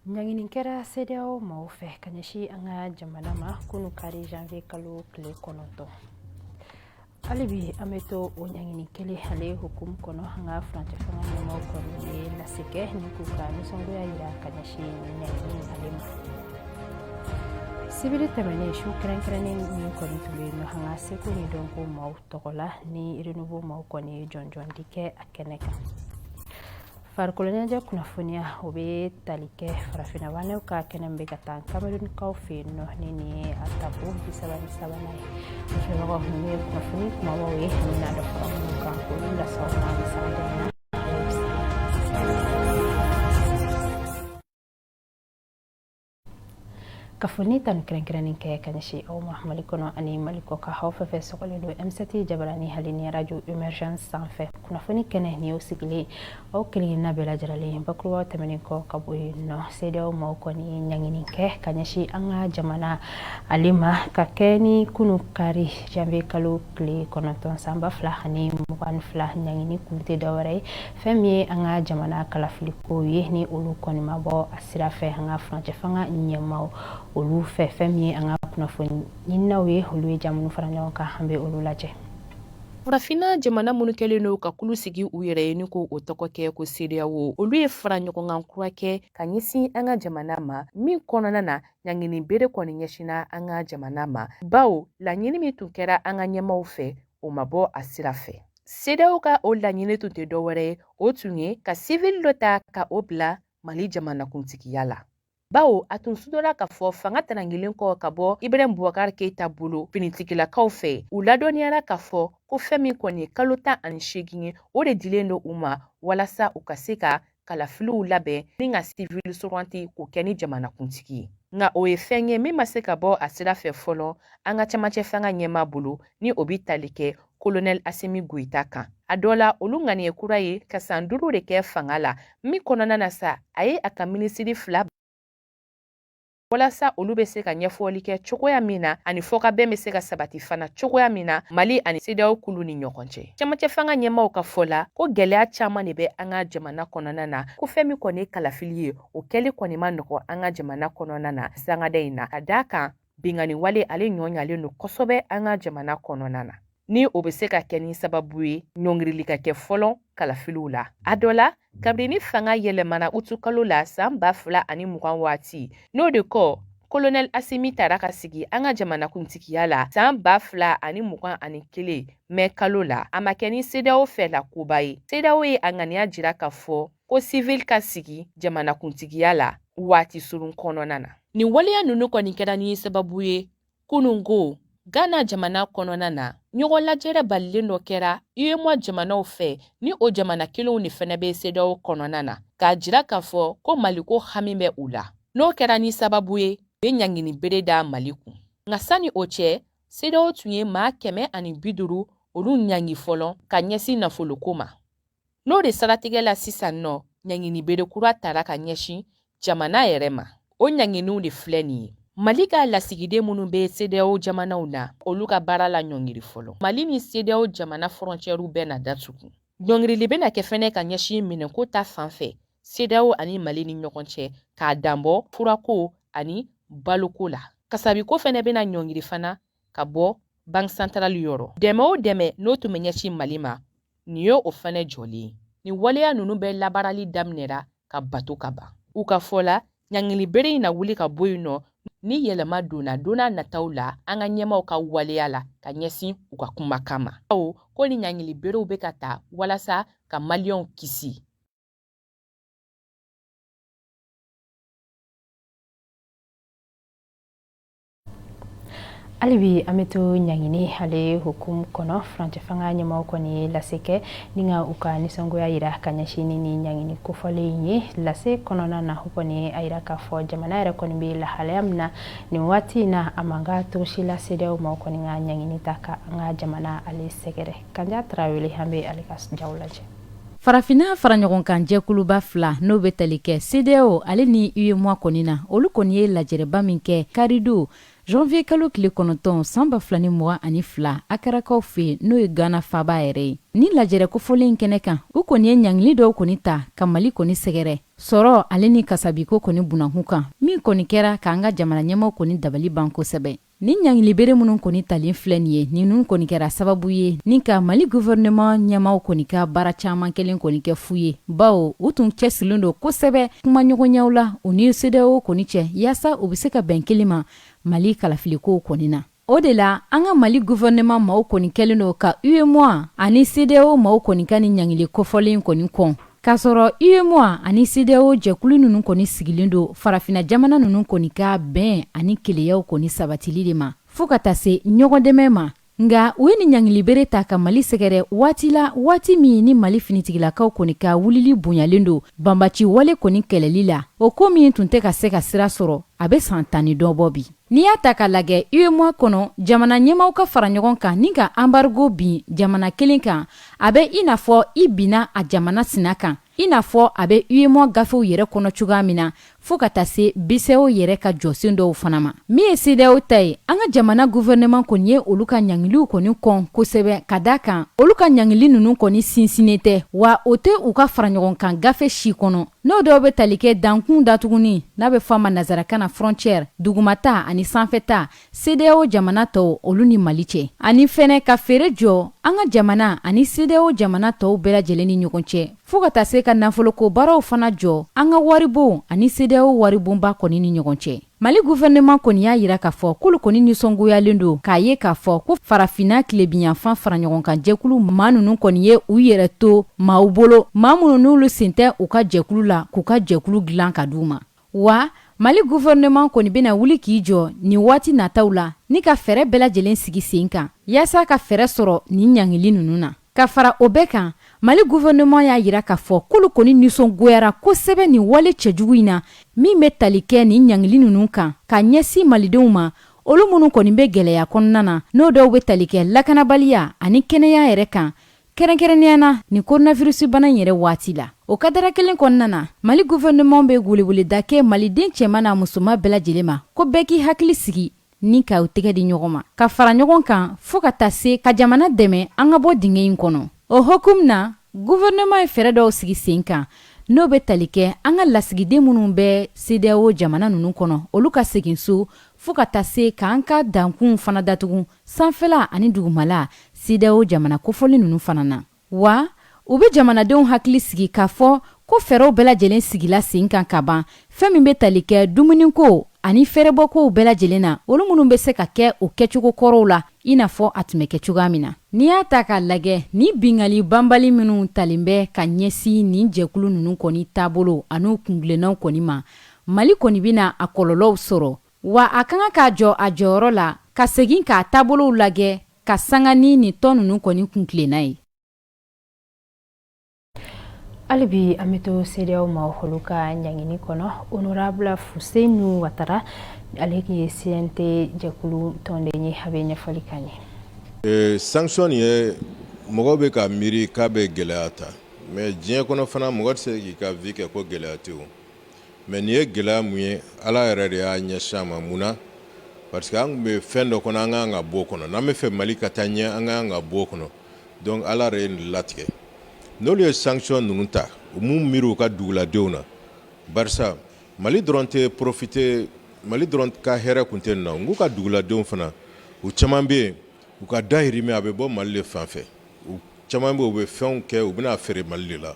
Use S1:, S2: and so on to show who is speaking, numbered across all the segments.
S1: Ɲangini kɛra CEDEAO maaw fɛ ka ɲɛsin an ka jamana ma kunu kari janvier kalo tile 9. Hali bi an bɛ to o ɲangini kelen ale hukumu kɔnɔ. An ka furancɛ fanga ɲɛmaaw kɔni ye lase kɛ ni k'u ka nisɔngoya yira ka ɲɛsin nin ɲangini ale ma. Sibiri tɛmɛnen su kɛrɛnkɛrɛnnen min kɔni tun bɛ yen nɔ, an ka seko ni dɔnko maaw tɔgɔ la ni Renouveau maaw kɔni ye jɔnjɔn di kɛ a kɛnɛ kan. Farikolo ɲɛnajɛ kunnafoniya, o bɛ tali kɛ farafinna wanɛw ka kɛnɛ min bɛ ka taa kamerunkaw fɛ yen nɔ, ni nin ye a tako 33nan ye. Filɛbagaw, ninnu ye kunnafoni kumabaw ye, an bɛna dɔ fara minnu kan k'olu lase aw ma nin sanga in na. Ka foli ni tanu kɛrɛnkɛrɛnnen kɛ ka ɲɛsin aw ma Mali kɔnɔ ani Mali kɔ kan, aw fɛn fɛn sɔgɔlen don M7 jabarani hali ni radio Emergence sanfɛ. Kunnafoni kɛnɛ nin y'o sigilen, aw kelenkelenna bɛɛ lajɛlen. Bakurubaw tɛmɛnen kɔ ka bɔ yen nɔ, CEDEAO maaw kɔni ye ɲangini kɛ ka ɲɛsin an ka jamana ale ma ka kɛ ni kunu kari janvier kalo tile 9 san 2022. Ɲangini kun tɛ dɔwɛrɛ ye, fɛn min ye an ka jamana kalafiliko ye, ni olu kɔni ma bɔ a sira fɛ an ka furancɛ fanga ɲɛmaaw olu fɛ. Fɛn min ye an ka kunnafoni ɲininaw ye, olu ye ja minnu fara ɲɔgɔn kan, an bɛ olu lajɛ.
S2: Farafinna jamana minnu kɛlen don ka kulu sigi u yɛrɛ ye ni ko o tɔgɔ kɛ ko CEDEAO, olu ye fara ɲɔgɔnkan kura kɛ ka ɲɛsin an ka jamana ma, min kɔnɔna na ɲangini bere kɔni ɲɛsinna an ka jamana ma, bawo laɲini min tun kɛra an ka ɲɛmaaw fɛ, o ma bɔ a sira fɛ. CEDEAO ka o laɲini tun tɛ dɔwɛrɛ ye, o tun ye ka sivili dɔ ta ka o bila Mali jamanakuntigiya la, bawo a tun sudora k'a fɔ fanga tarangilen kɔ ka bɔ Ibrahim Bubakar Keita bolo finitigilakaw fɛ. U ladɔnniyara k'a fɔ ko fɛn min kɔni ye kalo 18 ye, o de dilen don u ma walasa u ka se ka kalafiliw labɛn ni ka sivili suganti k'o kɛ ni jamanakuntigi ye. Nka o ye fɛn ye min ma se ka bɔ a sira fɛ fɔlɔ an ka camancɛ fanga ɲɛmaa bolo, ni o bi tali kɛ Kolonɛli Asimi Goyita kan. A dɔ la, olu ŋaniye kura ye ka san 5 de kɛ fanga la, min kɔnɔna na sa, a ye a ka minisiri fila walasa olu bɛ se ka ɲɛfɔli kɛ cogoya min na ani fɔkabɛn bɛ se ka sabati fana cogoya min na Mali ani CEDEAO kulu ni ɲɔgɔn cɛ. Camancɛ fanga ɲɛmaaw ka fɔ la ko gɛlɛya caman de bɛ an ka jamana kɔnɔna na, ko fɛn min kɔni ye kalafili ye, o kɛli kɔni ma nɔgɔ an ka jamana kɔnɔna na sangada in na, ka d'a kan binkanni wale ale ɲɔ ɲalen don kosɛbɛ an ka jamana kɔnɔna na, ni o bɛ se ka kɛ ni sababu ye ɲɔngirili ka kɛ fɔlɔ kalafiliw la. A dɔ la, kabini fanga yɛlɛmana utukalo la san 2020 waati, n'o de kɔ Kolonɛli Asimi tara ka sigi an ka jamanakuntigiya la san 2021 mɛ kalo la, a ma kɛ ni CEDEAO fɛ la koba ye. CEDEAO ye a ŋaniya jira k'a fɔ ko sivili ka sigi jamanakuntigiya la waati surun kɔnɔna na. Nin waleya ninnu kɔni kɛra ni sababu ye kunungo Ghana jamana kɔnɔna na, ɲɔgɔn lajɛrɛ balilen dɔ kɛra UEMOA jamanaw fɛ, ni o jamana kelenw de fɛnɛ bɛ CEDEAO kɔnɔna na, k'a jira k'a fɔ ko Maliko hami bɛ u la. N'o kɛra ni sababu ye, u ye ɲangini bere da Mali kun. Nka sani o cɛ, CEDEAO tun ye maa 150 olu ɲangi fɔlɔ ka ɲɛsin nafoloko ma. N'o de siratigɛ la sisan nɔ, ɲangini bere kura tara ka ɲɛsin jamana yɛrɛ ma. O ɲanginiw de filɛ nin ye: Mali ka lasigiden minnu bɛ CEDEAO jamanaw na, olu ka baara la ɲɔngiri fɔlɔ. Mali ni CEDEAO jamana fɔrɔncɛriw bɛɛ na datugu. Ɲɔngirili bɛna kɛ fɛnɛ ka ɲɛsin minɛnko ta fan fɛ CEDEAO ani Mali ni ɲɔgɔn cɛ, k'a danbɔ furako ani baloko la. Kasabiko fɛnɛ bɛna ɲɔngiri fana ka bɔ Banque centrale yɔrɔ. Dɛmɛ o dɛmɛ n'o tun bɛ ɲɛsin Mali ma, nin ye o fɛnɛ jɔlen ye. Nin waleya ninnu bɛɛ labaarali daminɛra ka bato ka ban. U ka fɔ la, ɲangili bere in na wuli ka bɔ yen nɔ ni yɛlɛma donna don n'a nataw la an ka ɲɛmaaw ka waleya la ka ɲɛsin u ka kumakan ma, bawo ko ni ɲangili berew bɛ ka ta walasa ka maliyɛnw kisi.
S1: Hali bi an bɛ to ɲangini ale hukumu kɔnɔ. Furancɛ fanga ɲɛmaaw kɔni ye lase kɛ ni ka u ka nisɔngoya yira ka ɲɛsin ni ni ɲangini kofɔlen in ye. Lase kɔnɔna na, u kɔni ye a yira k'a fɔ jamana yɛrɛ kɔni bɛ lahalaya min na nin waati in na, a man ka cogo si la CEDEAO maaw kɔni ka ɲangini ta ka an ka jamana ale sɛgɛrɛ. Kanja Tarawele, an bɛ ale ka jaw lajɛ.
S3: Farafinna faraɲɔgɔnkan jɛkuluba fila, n'o bɛ tali kɛ CEDEAO ale ni UEMOA kɔni na, olu kɔni ye lajɛrɛba min kɛ karidon Janvier kalo tile 9 san 2022 Akarakaw fɛ yen, n'o ye Gana faaba yɛrɛ ye. Ni lajɛrɛ kofɔlen kɛnɛ kan, u kɔni ye ɲangili dɔw kɔni ta ka Mali kɔni sɛgɛrɛ sɔrɔ ale ni kasabiko kɔni bunakun kan, min kɔni kɛra k'an ka jamana ɲɛmaaw kɔni dabali ban kosɛbɛ. Ni ɲangilibere minnu kɔni talen filɛ nin ye, ninnu kɔni kɛra sababu ye ni ka Mali gouvernement ɲɛmaaw kɔni ka baara caman kelen kɔni kɛ fu ye, bawo u tun cɛsirilen don kosɛbɛ kumaɲɔgɔnyaw la u ni CEDEAO kɔni cɛ, yaasa u bɛ se ka bɛn kelen ma Mali kalafilikow kɔni na. O de la, an ka Mali gouvernement maaw kɔni kɛlen don ka UEMOA ani CEDEAO maaw kɔni ka nin ɲangili kofɔlen kɔni kɔn. K'a sɔrɔ UEMOA ani CEDEAO jɛkulu ninnu kɔni sigilen don farafinna jamana ninnu kɔni ka bɛn ani keleyaw kɔni sabatili de ma, fo ka taa se ɲɔgɔndɛmɛ ma. Nka u ye nin ɲangilibere ta ka Mali sɛgɛrɛ waati la, waati min ni Mali finitigilakaw kɔni ka wulili bonyalen don banbaci wale kɔni kɛlɛli la, o ko min tun tɛ ka se ka sira sɔrɔ a bɛ san tan ni dɔ bɔ bi. N'i y'a ta k'a lajɛ UEMOA kɔnɔ, jamana ɲɛmaaw ka fara ɲɔgɔn kan ni ka embargo bin jamana kelen kan, a bɛ i n'a fɔ i binna a jamana sina kan, i n'a fɔ a bɛ UEMOA gafew yɛrɛ kɔnɔ cogoya min na, fo ka taa se BCEAO yɛrɛ ka jɔsen dɔw fana ma. Min ye CEDEAO ta ye, an ka jamana gouvernement kɔni ye olu ka ɲangiliw kɔni kɔn kosɛbɛ, ka d'a kan olu ka ɲangili ninnu kɔni sinsinnen tɛ, wa o tɛ u ka faraɲɔgɔnkan gafe si kɔnɔ. N'o dɔw bɛ tali kɛ dankun datuguni, n'a bɛ fɔ a ma nansarakan na frontière, dugumata ani sanfɛta, CEDEAO jamana tɔw olu ni Mali cɛ, ani fɛnɛ ka feere jɔ an ka jamana ani CEDEAO jamana tɔw bɛɛ lajɛlen ni ɲɔgɔn cɛ, fo ka taa se ka nafoloko baaraw fana jɔ an ka waribon ani CEDEAO waribonba kɔni ni ɲɔgɔn cɛ. Mali gouvernement kɔni y'a yira k'a fɔ k'olu kɔni nisɔngoyalen don k'a ye k'a fɔ ko farafinna tilebinyanfan faraɲɔgɔnkan jɛkulu maa ninnu kɔni ye u yɛrɛ to maaw bolo, maa minnu n'olu sen tɛ u ka jɛkulu la, k'u ka jɛkulu dilan ka d'u ma. Wa Mali gouvernement kɔni bɛna wuli k'i jɔ nin waati nataw la ni ka fɛɛrɛ bɛɛ lajɛlen sigi sen kan yaasa ka fɛɛrɛ sɔrɔ nin ɲangili ninnu na. Ka fara o bɛɛ kan, Mali gouvernement y'a yira k'a fɔ k'olu kɔni nisɔngoyara kosɛbɛ nin wale cɛjugu in na min bɛ tali kɛ nin ɲangili ninnu kan ka ɲɛsin malidenw ma, olu minnu kɔni bɛ gɛlɛya kɔnɔna na, n'o dɔw bɛ tali kɛ lakanabaliya ani kɛnɛya yɛrɛ kan, kɛrɛnkɛrɛnnenya na nin coronavirus bana in yɛrɛ waati la. O kadara kelen kɔnɔna na, Mali gouvernement bɛ weleweleda kɛ maliden cɛman n'a musoman bɛɛ lajɛlen ma ko bɛɛ k'i hakili sigi ni k'aw tɛgɛ di ɲɔgɔn ma ka fara ɲɔgɔn kan fo ka taa se ka jamana dɛmɛ an ka bɔ dingɛ in kɔnɔ. O hukumu na, gouvernement ye fɛɛrɛ dɔw sigi sen kan, n'o bɛ tali kɛ an ka lasigiden minnu bɛ CEDEAO jamana ninnu kɔnɔ, olu ka segin so, fo ka taa se k'an ka dankunw fana datugu sanfɛla ani dugumala CEDEAO jamana kofɔlen ninnu fana na. Wa u bɛ jamanadenw hakili sigi k'a fɔ ko fɛɛrɛw bɛɛ lajɛlen sigila sen kan ka ban, fɛn min bɛ tali kɛ dumuniko ani fɛɛrɛbɔkow bɛɛ lajɛlen na, olu minnu bɛ se ka kɛ o kɛcogo kɔrɔw la i n'a fɔ a tun bɛ kɛ cogoya min na. N'i y'a ta k'a lajɛ, ni binkanni banbali minnu talen bɛ ka ɲɛsin nin jɛkulu ninnu kɔni taabolo an'u kuntilennaw kɔni ma, Mali kɔni bɛna a kɔlɔlɔw sɔrɔ. Wa a ka kan k'a jɔ a jɔyɔrɔ la ka segin k'a taabolow lajɛ ka sanga ni nin tɔn ninnu kɔni kuntilenna ye.
S1: Hali bi an bɛ to CEDEAO maaw olu ka ɲangini kɔnɔ. Honorable Fusenu Watara, ale ye CNT jɛkulu tɔnden ye, a bɛ ɲɛfɔli k'an
S4: ye. Sanction nin ye, mɔgɔw bɛ ka miiri k'a bɛ gɛlɛya ta, mais diɲɛ kɔnɔ fana, mɔgɔ tɛ se k'i ka vie kɛ ko gɛlɛya tɛ o. Mais nin ye gɛlɛya mun ye, Ala yɛrɛ de y'a ɲɛsin a ma. Mun na? Parce que an tun bɛ fɛn dɔ kɔnɔ, an ka kan ka bɔ o kɔnɔ. N'an bɛ fɛ Mali ka taa ɲɛ, an ka kan ka bɔ o kɔnɔ. Donc Ala yɛrɛ ye nin latigɛ. N'olu ye sanction ninnu ta, u m'u miiri u ka duguladenw na, barisa Mali dɔrɔn tɛ profiter, Mali dɔrɔn ka hɛrɛ kun tɛ nin na. N k'u ka duguladenw fana, u caman bɛ yen, u ka dahirimɛ a bɛ bɔ Mali de fan fɛ. U caman bɛ, u bɛ fɛnw kɛ, u bɛna feere Mali de la.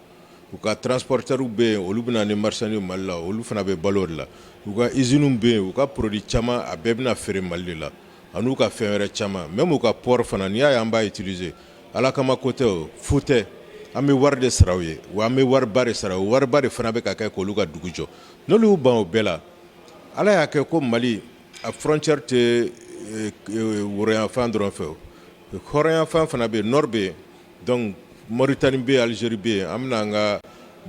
S4: U ka transporteurs bɛ yen, olu bɛna ni marchandise Mali la, olu fana bɛ balo o de la. U ka usines bɛ yen, u ka produit caman, a bɛɛ bɛna feere Mali de la, an'u ka fɛn wɛrɛ caman. Même u ka port fana, n'i y'a ye an b'a utiliser, Ala kama ko tɛ, o fu tɛ. An bɛ wari de sara u ye, wa an bɛ wariba de sara. O wariba de fana bɛ ka kɛ k'olu ka dugu jɔ. N'olu y'u ban o bɛɛ la, Ala y'a kɛ ko Mali a frontière tɛ woroyanfan dɔrɔn fɛ, o hɔrɔnyanfan fana bɛ yen, nord bɛ yen. Donc Mauritanie bɛ yen, Algérie bɛ yen. An bɛna an ka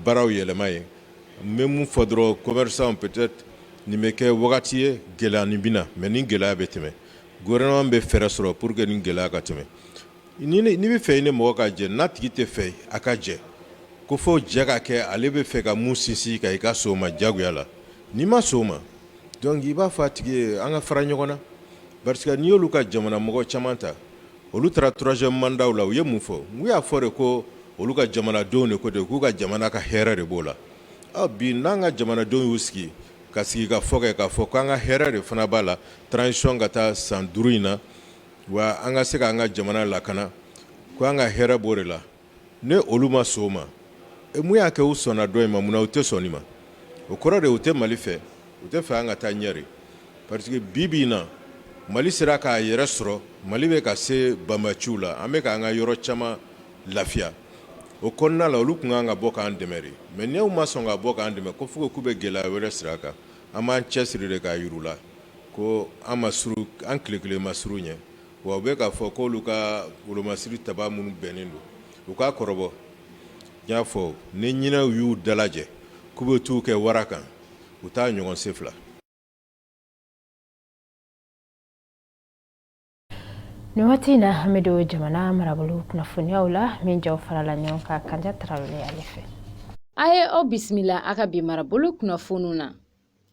S4: baaraw yɛlɛma yen. N bɛ mun fɔ dɔrɔn, commerçant, peut-être nin bɛ kɛ wagati ye, gɛlɛya nin bɛ na, mais ni gɛlɛya bɛ tɛmɛ, gouvernement bɛ fɛɛrɛ sɔrɔ pour que nin gɛlɛya ka tɛmɛ. N'i bɛ fɛ i ni mɔgɔ ka jɛ, n'a tigi tɛ fɛ a ka jɛ, ko fo jɛ ka kɛ, ale bɛ fɛ ka mun sinsin ka i ka so ma jagoya la, n'i ma sɔn o ma, donc i b'a fɔ a tigi ye an ka fara ɲɔgɔn na. Parce que n'i y'olu ka jamana mɔgɔ caman ta, olu taara troisième mandat la, u ye mun fɔ? U y'a fɔ de ko olu ka jamanadenw de ko ten, k'u ka jamana ka hɛrɛ de b'o la. Ɔ bi, n'an ka jamanadenw y'u sigi ka sigi ka fɔ kɛ k'a fɔ k'an ka hɛrɛ de fana b'a la, transition ka taa san 5 in na, wa an ka se k'an ka jamana lakana, ko an ka hɛrɛ b'o de la, ne olu ma sɔn o ma. E mun y'a kɛ u sɔnna dɔ in ma, munna u tɛ sɔn nin ma? O kɔrɔ de, u tɛ Mali fɛ, u tɛ fɛ an ka taa ɲɛ de. Parce que bi bi in na, Mali sera k'a yɛrɛ sɔrɔ, Mali bɛ ka se banbaciw la, an bɛ k'an ka yɔrɔ caman lafiya. O kɔnɔna la, olu tun kan ka bɔ k'an dɛmɛ de. Mais n'u ma sɔn ka bɔ k'an dɛmɛ, ko fo k'u bɛ gɛlɛya wɛrɛ sira kan, an b'an cɛsiri de k'a yir'u la ko an ma suru, an tile kelen ma suru ɲɛ. Wa u bɛ k'a fɔ k'olu ka wolomasiri taba minnu bɛnnen don, u k'a kɔrɔbɔ. N y'a fɔ, ni ɲinɛw y'u dalajɛ k'u bɛ t'u kɛ wara kan, u t'a ɲɔgɔn se fila.
S1: Nin waati in na, an bɛ don jamana marabolo kunnafoniyaw la, min jaw farala ɲɔgɔn kan Kanja Tarawele ale fɛ.
S3: A ye aw bisimila a ka bi marabolo kunnafoniw na.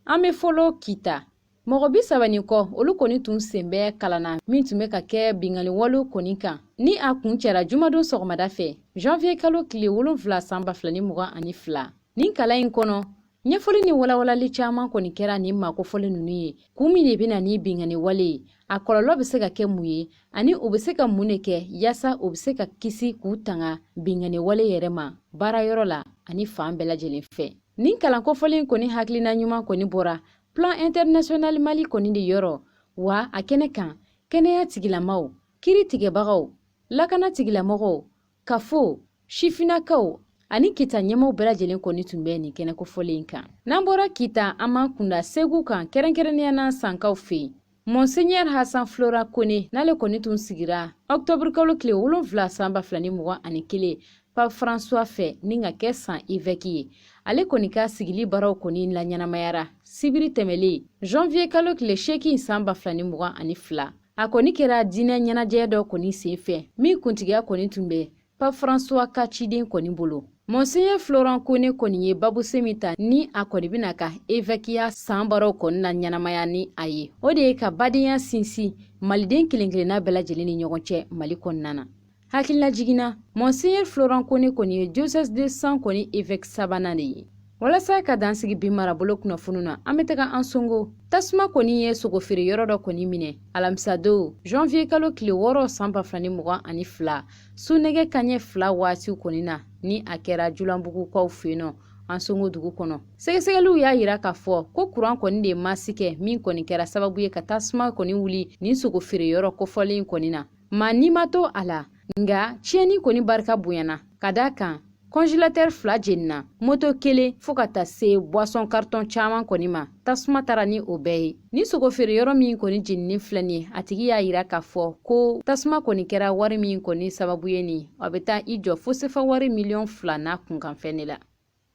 S3: An bɛ fɔlɔ Kita. Mɔgɔ 30 ni kɔ, olu kɔni tun sen bɛ kalan na min tun bɛ ka kɛ binkanniwalew kɔni kan, ni a kuncɛra jumadon sɔgɔmada fɛ, janvier kalo tile 7 san 2022. Nin kalan in kɔnɔ, ɲɛfɔli ni walawalali caman kɔni kɛra nin maa kofɔlen ninnu ye, kun min de bɛ na ni binkanni wale ye, a kɔlɔlɔ bɛ se ka kɛ mun ye, ani u bɛ se ka mun de kɛ yaasa u bɛ se ka kisi k'u tanga binkanni wale yɛrɛ ma baarayɔrɔ la ani fan bɛɛ lajɛlen fɛ. Nin kalan kofɔlen kɔni hakilina ɲuman kɔni bɔra Plan International Mali kɔni de yɔrɔ, wa a kɛnɛ kan, kɛnɛya tigilamaw, kiri tigɛbagaw, lakana tigilamɔgɔw, kafo, sifinnakaw ani Kita ɲɛmaaw bɛɛ lajɛlen kɔni tun bɛ nin kɛnɛ kofɔlen kan. N'an bɔra Kita, an b'an kunda Segu kan, kɛrɛnkɛrɛnnenya na Sankaw fɛ yen. Monseigneur Hassan Flora Kone, n'ale kɔni tun sigira octobre kalo tile 7 san 2021 Pape François fɛ ni ka kɛ San évêque ye, ale kɔni ka sigili baaraw kɔni laɲɛnamayara sibiri tɛmɛlen, janvier kalo tile 8 san 2022. A kɔni kɛra diinɛ ɲɛnajɛ dɔ kɔni sen fɛ min kuntigiya kɔni tun bɛ Pape François ka ciden kɔni bolo. Monseigneur Florent Kone kɔni ye babusen min ta ni a kɔni bɛna ka évêqueya san baaraw kɔni na ɲɛnamaya ni a ye, o de ye ka badenya sinsin maliden kelen-kelenna bɛɛ lajɛlen ni ɲɔgɔn cɛ Mali kɔnɔna na. Hakililajigin na, Monseigneur Florent Kone kɔni ye diocèse de San kɔni évêque sabanan de ye. Walasa ka dan sigi bi marabolo kunnafoniw na, an bɛ taga Ansongo. Tasuma kɔni ye sogofeere yɔrɔ dɔ kɔni minɛ alamisadon janvier kalo tile 6 san 2022 su nɛgɛ kanɲɛ 2 waatiw kɔni na, ni a kɛra Julanbugukaw fɛ yen nɔ Ansongo dugu kɔnɔ. Sɛgɛsɛgɛliw y'a yira k'a fɔ ko kuran kɔni de maasi kɛ min kɔni kɛra sababu ye ka tasuma kɔni wuli nin sogo feere yɔrɔ kofɔlen kɔni na. Maa ni ma to a la, nka tiɲɛni kɔni barika bonyana ka d'a kan congélateur 2 jenina, moto kelen, fo ka taa se boisson carton caman kɔni ma, tasuma taara ni o bɛɛ ye. Ni sogo feere yɔrɔ min kɔni jeninen filɛ nin ye, a tigi y'a yira k'a fɔ ko tasuma kɔni kɛra wari min kɔni sababu ye nin, a bɛ taa i jɔ fo sefa wari miliyɔn 2 n'a kunkanfɛn de la.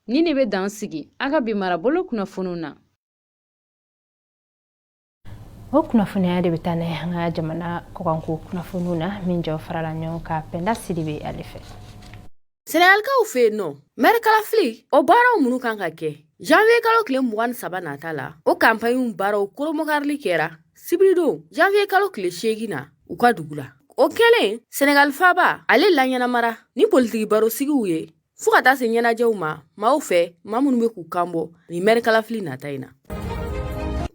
S3: Nin de bɛ dan sigi a ka bi marabolo kunnafoniw na.
S1: O kunnafoniya de bɛ taa n'a ye an ka jamana kɔkanko kunnafoniw na, min jɔ farala ɲɔgɔn kan Pɛnda Sidibe ale fɛ.
S5: Sɛnɛgalikaw fɛ yen nɔ, mɛri kalafili o baaraw minnu kan ka kɛ janvier kalo tile 23 nata la, o kanpaɲiw baaraw koromokarili kɛra sibiridon janvier kalo tile 8 na u ka dugu la. O kɛlen, Sɛnɛgali faaba ale laɲɛnamara ni politiki barosigiw ye fo ka taa se ɲɛnajɛw ma maaw fɛ, maa minnu bɛ k'u kan bɔ nin mɛri kalafili nata in na.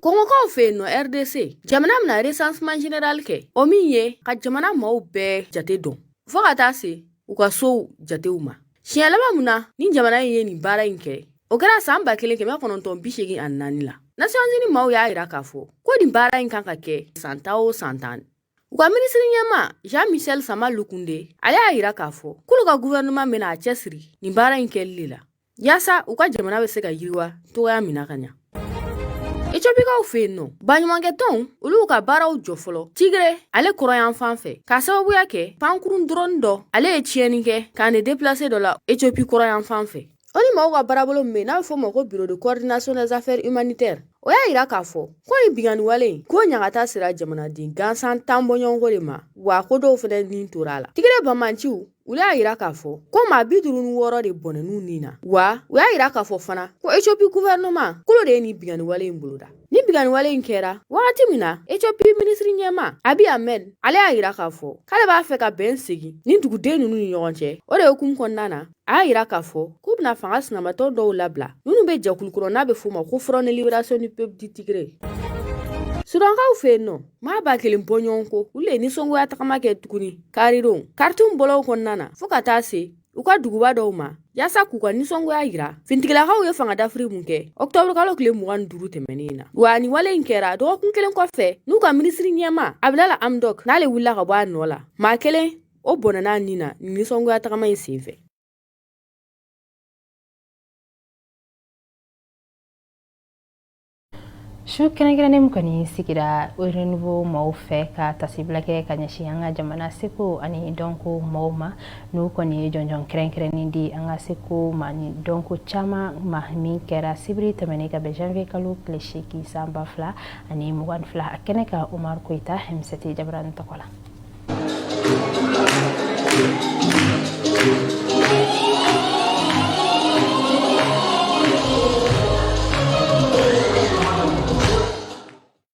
S5: Kɔngɔkaw fɛ yen nɔ, RDC jamana bɛna recensement général kɛ, o min ye ka jamana maaw bɛɛ jate dɔn fo ka taa se u ka sow jatew ma. Siɲɛ laban min na ni jamana in ye nin baara in kɛ, o kɛra san 1984 la. Nations Unies maaw y'a yira k'a fɔ ko nin baara in kan ka kɛ san 10 o san 10. U ka minisiri ɲɛmaa Jean Michel Sama Lukunde, ale y'a yira k'a fɔ k'olu ka gouvernement bɛna a cɛsiri nin baara in kɛli de la, yaasa u ka jamana bɛ se ka yiriwa togoya min na ka ɲa. Etiopikaw fɛ yen nɔ, baɲumankɛtɔnw olu ka baaraw jɔ fɔlɔ Tigre ale kɔrɔnyanfan fɛ, k'a sababuya kɛ pankurun drone dɔ ale ye tiɲɛni kɛ camp de déplacés dɔ la Etiopi kɔrɔnyanfan fɛ. ONU maaw ka baarabolo min bɛ yen n'a bɛ fɔ o ma ko Bureau de coordination des affaires humanitaires, o y'a yira k'a fɔ ko nin binkanni wale in ko ɲagata sera jamanaden gansan 10 bɔɲɔgɔnko de ma, wa ko dɔw fɛnɛ ni tora a la. Tigre banbanciw olu y'a yira k'a fɔ ko maa 56 de bɔnɛn'u ni na, wa u y'a yira k'a fɔ fana ko Ethiopie gouvernement k'olu de ye nin binkanni wale in boloda. Ni binkanni wale in kɛra wagati min na, Ethiopie minisiri minisiri ɲɛmaa Abiy Ahmed, ale y'a yira k'a fɔ k'ale b'a fɛ ka bɛn segin ni duguden ninnu ni ɲɔgɔn cɛ. O de hukumu kɔnɔna na, a y'a yira k'a fɔ k'u bɛna fanga sinamatɔn dɔw labila minnu bɛ jɛkulu kɔnɔ n'a bɛ f'o ma ko Front de Libération du Peuple du Tigré. Sudankaw fɛ yen nɔ, maa 1000 bɔ ɲɔgɔn kɔ, olu ye nisɔngoya tagama kɛ tuguni karidon Khartoum bɔlɔnw kɔnɔna na, fo ka taa se u ka duguba dɔw ma, yaasa k'u ka nisɔngoya yira finitigilakaw ye fanga dafiri mun kɛ ɔktɔburu kalo tile 25 tɛmɛnen na. Wa ni wale in kɛra dɔgɔkun kelen kɔfɛ n'u ka minisiri ɲɛmaa Abdalla Hamdok n'ale wulila ka bɔ a nɔ la. Maa kelen o bɔnɛna nin na nin nisɔngoya tagama in senfɛ.
S1: Su kɛrɛnkɛrɛnnen min kɔni sigira Renouveau maaw fɛ ka tasibila kɛ ka ɲɛsin an ka jamana seko ani dɔnko maaw ma, n'u kɔni ye jɔnjɔn kɛrɛnkɛrɛnnen di an ka seko ma ni dɔnko caman ma, min kɛra sibiri tɛmɛnen ka bɛn janvier kalo tile 8 san 2022, a kɛnɛ kan, Omar Koyita, M7 Jabarani tɔgɔ la.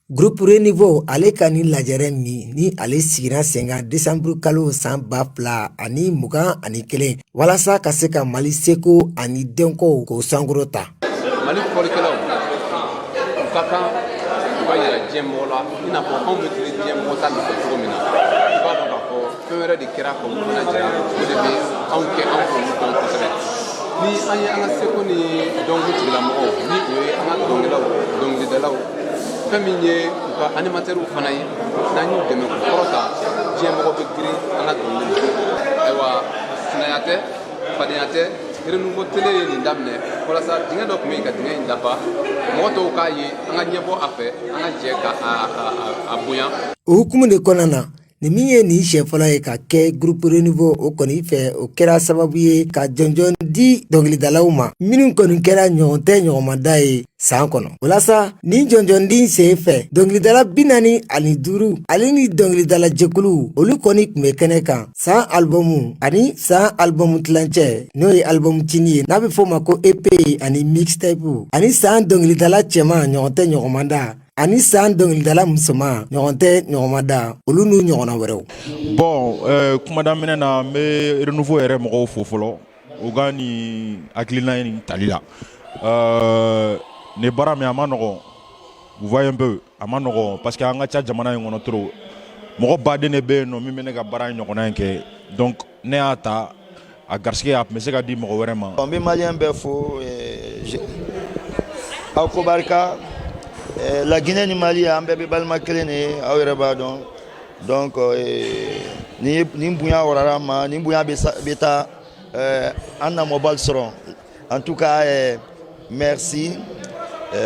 S6: Groupe Renouveau ale ka nin lajɛrɛ min ni ale sigira sen kan décembre kalo san 2021 walasa ka se ka Mali seko ani dɔnkow k'o sankɔrɔta.
S7: Mali fɔlikɛlaw, u ka kan u ka yira diɲɛ mɔgɔ la, i n'a fɔ anw bɛ tile diɲɛ mɔgɔ ta nɔfɛ cogo min na. I b'a dɔn k'a fɔ fɛn wɛrɛ de kɛra k'olu fana jira, o de bɛ anw kɛ anw k'olu dɔn kosɛbɛ. Ni an ye an ka seko ni dɔnko tigilamɔgɔw, ni o ye an ka dɔnkɛlaw, dɔnkilidalaw, fɛn min ye u ka animatɛriw fana ye, n'an y'u dɛmɛ k'u kɔrɔta, diɲɛ mɔgɔ bɛ girin an ka dɔnkili ma. Ayiwa, sinaya tɛ, fadenya tɛ. Renouveau télé ye nin daminɛ walasa dingɛ dɔ tun bɛ yen, ka dingɛ in dafa, mɔgɔ tɔw k'a ye, an ka ɲɛbɔ a fɛ, an ka jɛ ka a bonya.
S6: O hukumu de kɔnɔna na, nin min ye nin siɲɛ fɔlɔ ye ka kɛ Groupe Renouveau o kɔni fɛ, o kɛra sababu ye ka jɔnjɔn di dɔnkilidalaw ma minnu kɔni kɛra ɲɔgɔn tɛ ɲɔgɔnmada ye san kɔnɔ. Walasa nin jɔnjɔndi sen fɛ, dɔnkilidala 45 ale ni dɔnkilidala jɛkulu, olu kɔni tun bɛ kɛnɛ kan. San albɔmu ani san albɔmu tilancɛ, n'o ye albɔmu cini ye n'a bɛ f'o ma ko EP ani mixtape, ani san dɔnkilidala cɛman ɲɔgɔn tɛ ɲɔgɔnmada, ani san dɔnkilidala musoman ɲɔgɔn tɛ ɲɔgɔnmada, olu n'u ɲɔgɔnna wɛrɛw.
S8: Bon, kuma daminɛ na, n bɛ Renouveau yɛrɛ mɔgɔw fo fɔlɔ u ka nin hakilina in tali la. Nin baara min, a ma nɔgɔn, vous voyez un peu, a ma nɔgɔn parce que an ka ca jamana in kɔnɔ trop. Mɔgɔ baden de bɛ yen nɔ min bɛ ne ka baara in ɲɔgɔnna in kɛ. Donc ne y'a ta a garisɛgɛ, a tun bɛ se ka di mɔgɔ wɛrɛ ma.
S9: N bɛ maliyɛn bɛɛ fo, aw ko barika. La Guinée ni Mali, an bɛɛ bɛ balima kelen de ye, aw yɛrɛ b'a dɔn. Donc nin bonya warara an ma, nin bonya bɛ taa an na mobile sɔrɔ. En tout cas, merci,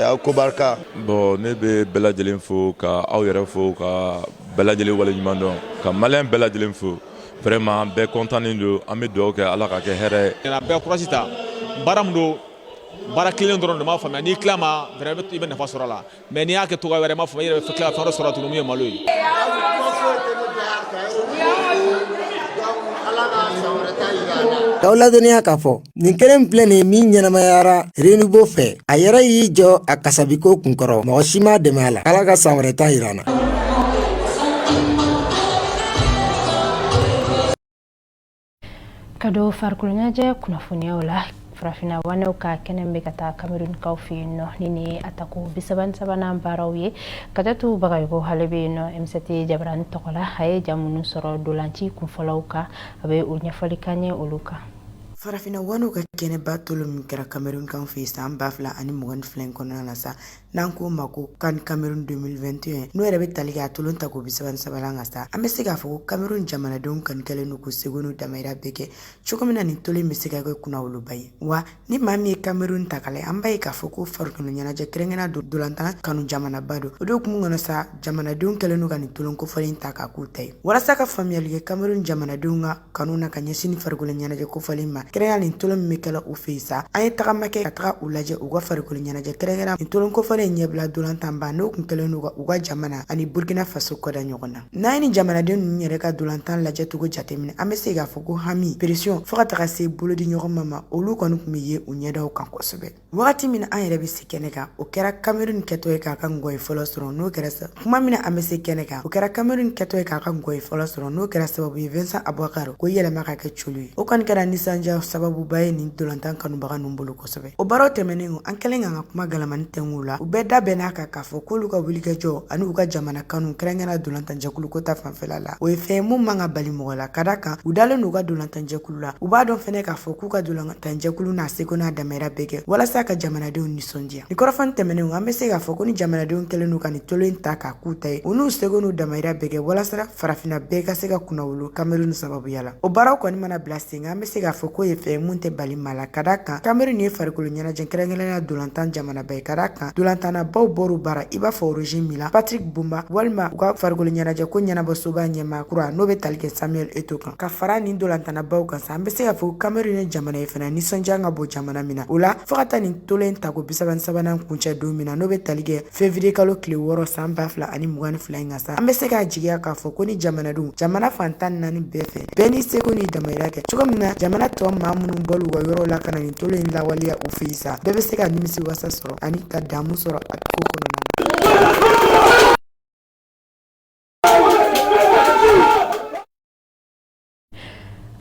S9: aw ko barika.
S4: Bon, ne bɛ bɛɛ lajɛlen fo, ka aw yɛrɛ fo, ka bɛɛ lajɛlen waleɲuman dɔn, ka maliyɛn bɛɛ lajɛlen fo. Vraiment, bɛɛ kɔntannen don. An bɛ dugawu kɛ, Ala ka kɛ hɛrɛ
S10: ye. Bɛɛ courage ta. Baara min don, baara kelen dɔrɔn de m'a faamuya. N'i tila ma, vraiment, i bɛ nafa sɔrɔ a la, mais n'i y'a kɛ cogoya wɛrɛ, m'a faamuya, i yɛrɛ bɛ tila ka fɛn wɛrɛ sɔrɔ tuguni min ye malo ye.
S6: K'aw ladɔnniya k'a fɔ nin kelen filɛ nin ye min ɲɛnamayara Renouveau fɛ, a yɛrɛ y'i jɔ a kasabiko kunkɔrɔ, mɔgɔ si m'a dɛmɛ a la. Ala ka san wɛrɛ ta yira an na.
S1: Ka don farikoloɲɛnajɛ kunnafoniyaw la, farafinna wanɛw ka kɛnɛ bɛ ka taa Kamerunkaw fɛ yen nɔ ni nin ye a tako 33nan baaraw ye. Kajatu Bagayogo ale bɛ yen nɔ M7 Jabarani tɔgɔ la. A ye ja minnu sɔrɔ dolanci kunfɔlɔw kan, a bɛ o ɲɛfɔli k'an ye olu kan.
S11: Farafinna wanɛw ka kɛnɛba tolon min kɛra Kamerunkaw fɛ san 2022 kɔnɔna na sa, n'an k'o ma ko CAN Cameroun 2021, n'o yɛrɛ bɛ tali kɛ a tolon tako 33nan kan sa, an bɛ se k'a fɔ ko Cameroun jamanadenw kɔni kɛlen don k'u seko n'u damayira bɛɛ kɛ cogo min na nin tolon bɛ se ka kɛ kunnawoloba ye. Wa ni maa min ye Cameroun ta k'a lajɛ, an b'a ye k'a fɔ ko farikolo ɲɛnajɛ, kɛrɛnkɛrɛnnenya don dolantan kanu jamanaba don. O de hukumu kɔnɔ sa, jamanadenw kɛlen don ka nin tolon kofɔlen ta k'a k'u ta ye, walasa ka faamuyali kɛ Cameroun jamanadenw ka kanu na ka ɲɛsin ni farikolo ɲɛnajɛ kofɔlen ma, kɛrɛnkɛrɛnnenya nin tolon min bɛ kɛ. kɛla u fɛ yen sa, an ye tagama kɛ ka taga u lajɛ u ka farikolo ɲɛnajɛ kɛrɛnkɛrɛn nin tolon kofɔlen ɲɛbila dolantanba n'o kun kɛlen don ka u ka jamana ani Burkina Faso kɔda ɲɔgɔn na. N'an ye nin jamanaden ninnu yɛrɛ ka dolantan lajɛcogo jateminɛ, an bɛ se k'a fɔ ko hami, pression fo ka taga se bolodi ɲɔgɔnma ma, olu kɔni tun bɛ ye u ɲɛdaw kan kosɛbɛ. Wagati min an yɛrɛ bɛ se kɛnɛ kan, o kɛra Cameroun kɛtɔ ye k'a ka ngɔyi fɔlɔ sɔrɔ n'o kɛra kuma min na an bɛ se kɛnɛ kan, o kɛra Cameroun kɛtɔ ye k'a ka ngɔyi fɔlɔ sɔrɔ n'o kɛra sababu ye Vincent Aboubakar k'o yɛlɛma ka kɛ celu ye. O kɔni kɛra nisɔndiya sababuba ye nin dolantan kanubaga ninnu bolo kosɛbɛ. O baaraw tɛmɛnen kɔ, an kɛlen k'an ka kuma galamani tɛngu la, u bɛɛ da bɛnn'a kan k'a fɔ k'olu ka wulikajɔ ani u ka jamana kanu kɛrɛnkɛrɛnnenya dolantanjɛkulu ko ta fanfɛla la, o ye fɛn ye mun man ka bali mɔgɔ la, ka da kan u dalen don u ka dolantanjɛkulu la. U b'a dɔn fɛnɛ k'a fɔ k'u ka dolantanjɛkulu n'a seko n'a damayira bɛɛ kɛ walasa ka jamanadenw nisɔndiya. Ni kɔrɔfɔ tɛmɛnen, an bɛ se k'a fɔ ko ni jamanadenw kɛlen don ka nin tolon in ta k'a k'u ta ye, u n'u seko n'u damayira bɛɛ kɛ walasa farafinna bɛɛ ka se ka kunnawolo Cameroun sababuya la. O baaraw kɔni mana bila sen kan, an bɛ se k'a fɔ k'o ye fɛn ye mun tɛ bali maa la, ka da kan Cameroun ye farikolo ɲɛnajɛ kɛrɛnkɛrɛnnenya dolantan jamanaba ye, ka da kan dolantannabaw bɔr'u bara i b'a fɔ Roger Milla, Patrick Mboma walima u ka farikolo ɲɛnajɛ ko ɲɛnabɔsoba ɲɛmaa kura n'o bɛ tali kɛ Samuel Eto'o kan. Ka fara nin dolantannabaw kan sa, an bɛ se k'a fɔ Cameroun ye jamana ye fana nisɔndiya ka bon jamana min na. O la fo ka taa nin tolen tako 33nan kuncɛ don min na, n'o bɛ tali kɛ février kalo tile 6 san 2022 in kan sa, an bɛ se k'a jigiya k'a fɔ ko ni jamanadenw jamana fan 14 bɛɛ fɛ, bɛɛ n'i seko n'i damayira kɛ cogo min na, jamana tɔ maa minnu bɔl'u ka yɔrɔw la ka na nin tolen in lawaleya u fɛ yen sa, bɛɛ bɛ se ka nimisi wasa sɔrɔ ani ka damu sɔrɔ a ko kɔnɔna na.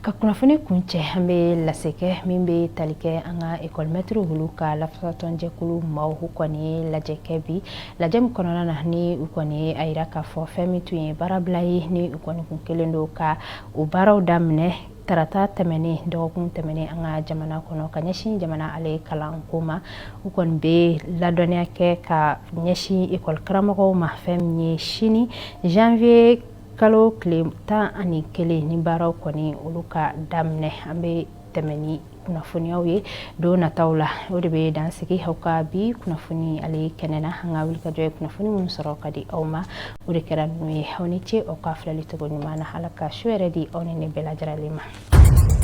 S1: Ka kunnafoni kuncɛ, an bɛ lase kɛ min bɛ tali kɛ an ka ekɔlimɛtiriw olu ka lafasatɔnjɛkulu maaw kɔni ye lajɛ kɛ bi. Lajɛ min kɔnɔna na, ni u kɔni ye a yira k'a fɔ fɛn min tun ye baarabila ye, ni u kɔni kun kɛlen don ka o baaraw daminɛ tarata tɛmɛnen, dɔgɔkun tɛmɛnen, an ka jamana kɔnɔ ka ɲɛsin jamana ale kalanko ma. U kɔni bɛ ladɔnniya kɛ ka ɲɛsin ekɔli karamɔgɔw ma fɛn min ye sini janvier kalo tile 11 ni baaraw kɔni olu ka daminɛ. An bɛ tɛmɛ ni kunnafoniyaw ye don nataw la. O de bɛ dan sigi aw ka bi kunnafoni ale kɛnɛ na. An ka wulikajɔ ye kunnafoni minnu sɔrɔ ka di aw ma, o de kɛra ninnu ye. Aw ni ce aw ka filɛli cogo ɲuman na. Ala ka su yɛrɛ di aw ni ne bɛɛ lajɛlen ma.